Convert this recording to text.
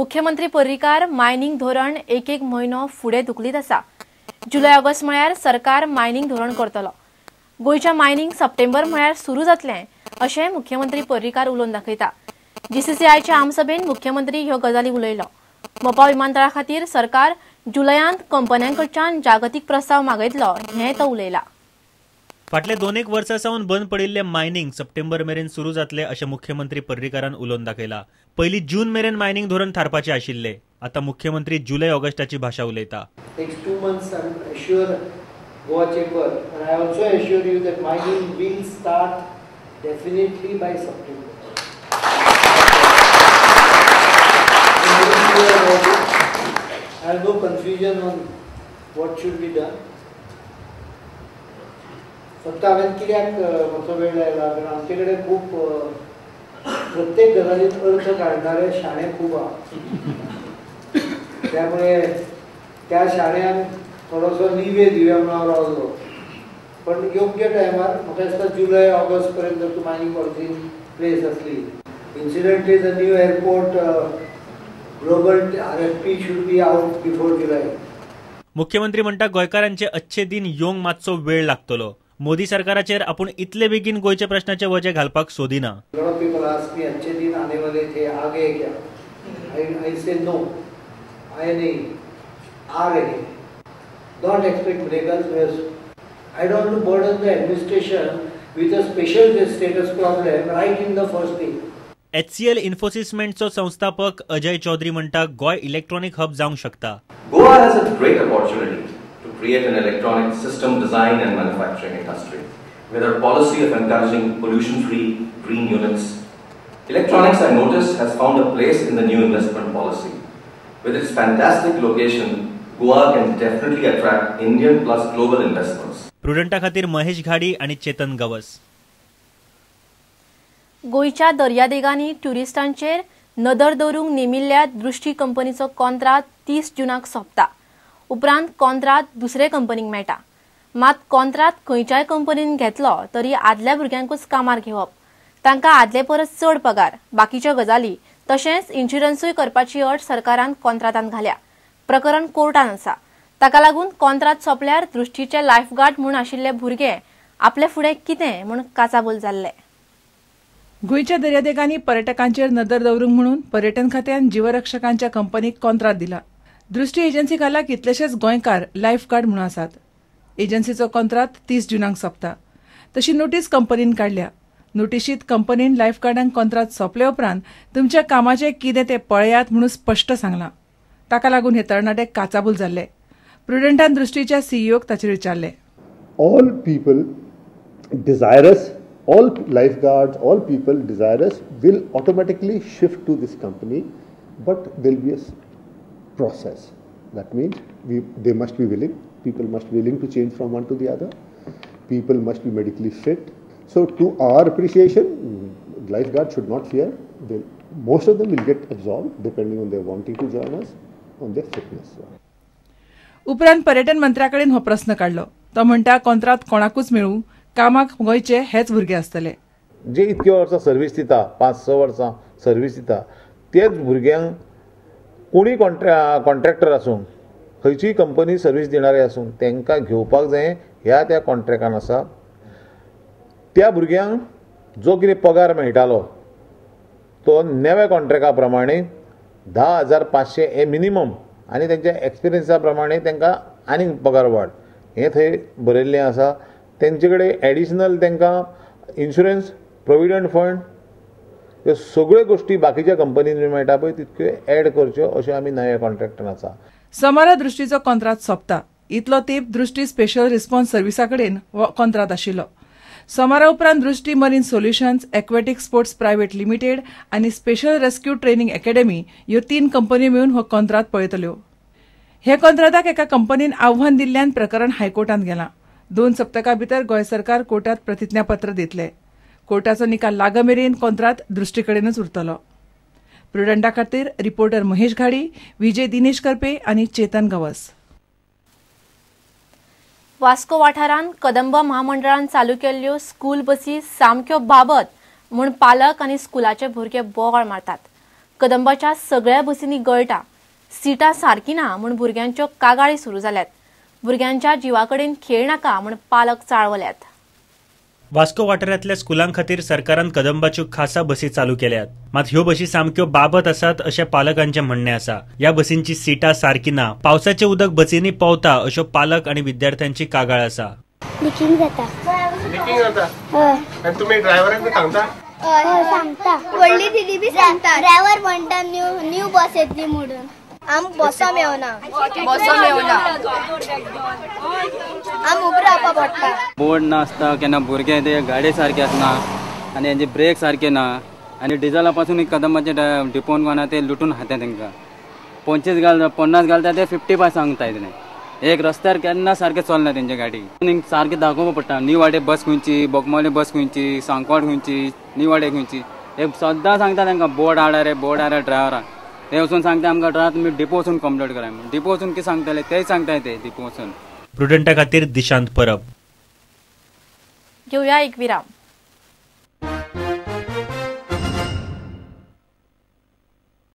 मुख्यमंत्री पर्रीकार मायनिंग धोरण एक एक म्हयनो फुडें धुकलीत आसा. जुलय ऑगस्ट म्हळ्यार सरकार मायनिंग धोरण करतलो. गोंयच्या मायनिंग सप्टेंबर म्हळ्यार सुरू जातलें अशें मुख्यमंत्री पर्रीकार उलोवन दाखयता. जीसीसीआयच्या आमसभेन मुख्यमंत्री ह्यो गजाली उलयलो. मोपा विमानतळा खातीर सरकार जुलयांत कंपन्यांकडच्यान जागतीक प्रस्ताव मागयतलो हें तो उलयला. फाटले 2-1 वर्सां सावन बंद पडिल्ले मायनिंग सप्टेंबर मेरेन सुरू जातले अशें मुख्यमंत्री पर्रीकारान उलोवन दाखयला. पयलीं जून मेरेन मायनिंग धोरण थारपाचें आशिल्लें. आतां मुख्यमंत्री जुलय ऑगस्टाची भाशा उलयता. Next 2 months I am assure Goa chamber and I also assure you that mining will start definitely by September. I have no confusion on what should be done. फक्त हांवें कित्याक मातसो वेळ लायला कारण आमचे कडेन खूब प्रत्येक गजालीत अर्थ काडणारे शाणे खूब आहा. त्यामुळे त्या शाण्यांक थोडोसो लिवे दिवया म्हणून हांव रावलो. पण योग्य टायमार म्हाका दिसता जुलय ऑगस्ट पर्यंत जर तूं मायनिंग पॉलिसी प्लेस आसली. Incidentally the new airport global RFP should be out before July. मुख्यमंत्री म्हणटा गोंयकारांचे अच्छे दिन येवंक मातसो वेळ लागतलो. मोदी सरकाराचेर आपूण इतले बेगीन गोंयच्या प्रश्नाचे वजें घालपाक सोदिना. Lot of people ask me अच्छे दिन आने वाले थे, आ गए क्या? I say no, आए नहीं, आ रहे हैं. Don't expect miracles. I don't want to burden the administration with a special status problem right in the first day. HCL इन्फोसिसमेंटचो संस्थापक अजय चौधरी म्हणटा गोंय इलेक्ट्रॉनिक हब जावंक शकता. Goa has a great opportunity to create an electronic system design and manufacturing industry with our policy of encouraging pollution-free green units. Electronics, I notice, has found a place in the new investment policy. With its fantastic location, Goa can definitely attract Indian plus global investments. प्रुडंटा खातीर महेश घाडी आणि चेतन गवस. गोंयच्या दर्यादेगांनी ट्युरिस्टांचेर नदर दवरूंक नेमिल्ल्या दृष्टी कंपनीचो कॉन्त्रात 30 जूनाक सोंपता. उपरांत कॉन्त्रात दुसरे कंपनीक मेळटा. मात कॉन्त्रात खंयच्याय कंपनीन घेतलो तरी आदल्या भुरग्यांकूच कामार घेवप, तांकां आदले परस चड पगार, बाकीच्यो गजाली तशेंच इन्शुरन्सूय करपाची अट सरकारान कॉन्त्रातान घाल्या. प्रकरण कोर्टान आसा. ताका लागून कॉन्त्रात सोंपल्यार दृष्टीचे लायफगार्ड म्हूण आशिल्ले भुरगे आपले फुडें कितें म्हूण काचाबूल जाल्ले. गोंयच्या दर्यादेगांनी पर्यटकांचेर नदर दवरूंक म्हणून पर्यटन खात्यान जीवरक्षकांच्या कंपनीक कॉन्त्रात दिला. दृष्टी एजन्सी खाला कितलेशेच गोंयकार लायफगार्ड म्हणून आसात. एजन्सीचो कॉन्त्रात 30 जूनाक सोंपता तशी नोटीस कंपनीन काडल्या. नोटिशीत कंपनीन लायफगार्डांक कॉन्त्रात सोंपले उपरांत तुमच्या कामाचें कितें तें पळयात म्हणून स्पश्ट सांगलां. ताका लागून हे तरणाटे काचाबूल जाल्ले. प्रुडंटान दृष्टीच्या सीईओक ताचेर विचारलें. All people desirous, all lifeguards, all people desirous will automatically shift to this company, but there will be a process. That means they must be willing, people must be willing to change from one to the other, people must be medically fit. So to our appreciation, lifeguards should not fear. Most of them will get absorbed depending on their wanting to join us, on their fitness. उपरांत पर्यटन मंत्र्याकडेन हो प्रस्न काडलो. तो म्हणटा कॉन्त्रात कोणाकूच मेळूं, कामाक गोंयचे हेच भुरगे आसतले. जे इतके वर्सां सर्वीस दिता, 5-6 वर्सां सर्वीस दिता, तेच भुरग्यांक कोणी कॉन्ट्रॅक्टर आसूं, खंयचीय कंपनी सर्वीस दिणारे आसूं, तांकां घेवपाक जाय ह्या त्या कॉन्ट्रॅक्टान आसा. त्या भुरग्यांक जो कितें पगार मेळटालो तो नव्या कॉन्ट्रॅक्टा प्रमाणे 10,500 हे मिनिमम आनी तेंच्या एक्सपिरियन्सा प्रमाणे तांकां आनीक पगार वाड हें थंय बरयल्लें आसा. तेंचे कडेन एडिशनल तांकां इन्शुरन्स, प्रोविडंट फंड ह्यो सगळ्यो गोश्टी बाकीच्या कंपनींनी मेळटा पळय तितक्यो एड करच्यो अश्यो आमी नव्या कॉन्ट्रॅक्टान आसा. सोमारा दृष्टीचो कॉन्त्रात सोंपता. इतलो तेंप दृष्टी स्पेशल रिस्पॉन्स सर्विसा कडेन हो कॉन्त्रात आशिल्लो. सोमारा उपरांत Drishti marine solutions, aquatic sports private limited आनी स्पेशल रेस्क्यू ट्रेनिंग अकॅडमी ह्यो 3 कंपन्यो मेळून हो कॉन्त्रात पळयतल्यो. हे कॉन्त्राताक एका कंपनीन आव्हान दिल्ल्यान प्रकरण हायकोर्टांत गेलां. 2 सप्तकां भितर गोंय सरकार कोर्टात प्रतिज्ञापत्र दितले. कोर्टाचो निकाल लागमेरेन कॉन्त्रात दृष्टीकडेनच उरतलो. प्रुडंटा खातीर रिपोर्टर महेश घाडी, विजय दिनेश करपे आनी चेतन गवस. वास्को वाठारांत कदंब महामंडळान चालू केल्ल्यो स्कूल बसी सामक्यो बाबत म्हूण पालक आनी स्कुलाचे भुरगे बोवाळ मारतात. कदंबाच्या सगळ्या बसींनी गळटा, सिटां सारकी ना म्हूण भुरग्यांच्यो कागाळी सुरू जाल्यात. भुरग्यांच्या जिवा कडेन खेळ नाका म्हूण पालक चाळवल्यात. वास्को वाठारांतल्या स्कुलां खातीर सरकारान कदंबाच्यो खासा बसी चालू केल्यात. मात ह्यो बसी सामक्यो बाबत आसात अशें पालकांचें म्हणणें आसा. ह्या बसींची सिटां सारकी ना, पावसाचें उदक बसींनी पोंवता अश्यो पालक आनी विद्यार्थ्यांची कागाळ आसा. लिकींग जाता. लिकींग जाता. हय. तुमी ड्रायव्हराक बी सांगता? हय सांगता. व्हडली दिदी बी सांगता. ड्रायव्हर म्हणटा न्यू बस येतली म्हणून. आमकां बसो मेवना, बसो मेवना, आम उबे रावपा पडटा. बोर्ड नासता, केन्ना भुरगे ते गाडी सारके आसना आनी हेंचे ब्रेक सारके ना आनी डिजला पासून कदंबाचे डिपोन कोणा ते लुटून खाता. तांकां 25 घाल 50 घालता ते 55 सांगता. एक रस्त्यार केन्ना सारकें चलना तेंची गाडी. सारकें दाखोवपा पडटा. निवाडे बस खंयची, बोगमाले बस खंयची, सांकवाड खंयची, निवाडे खंयची, हे सद्दां सांगता तांकां. बोर्ड हाडा रे, बोर्ड हाडा ड्रायव्हराक. ते वचून सांगता आमकां ड्रायव्हर तुमी डिपो वचून कंप्लेट करा. डिपो वचून कितें सांगतले तेय सांगता ते डिपो वचून. प्रुडंटा खातीर दिशांत परब. घेवया एक विराम.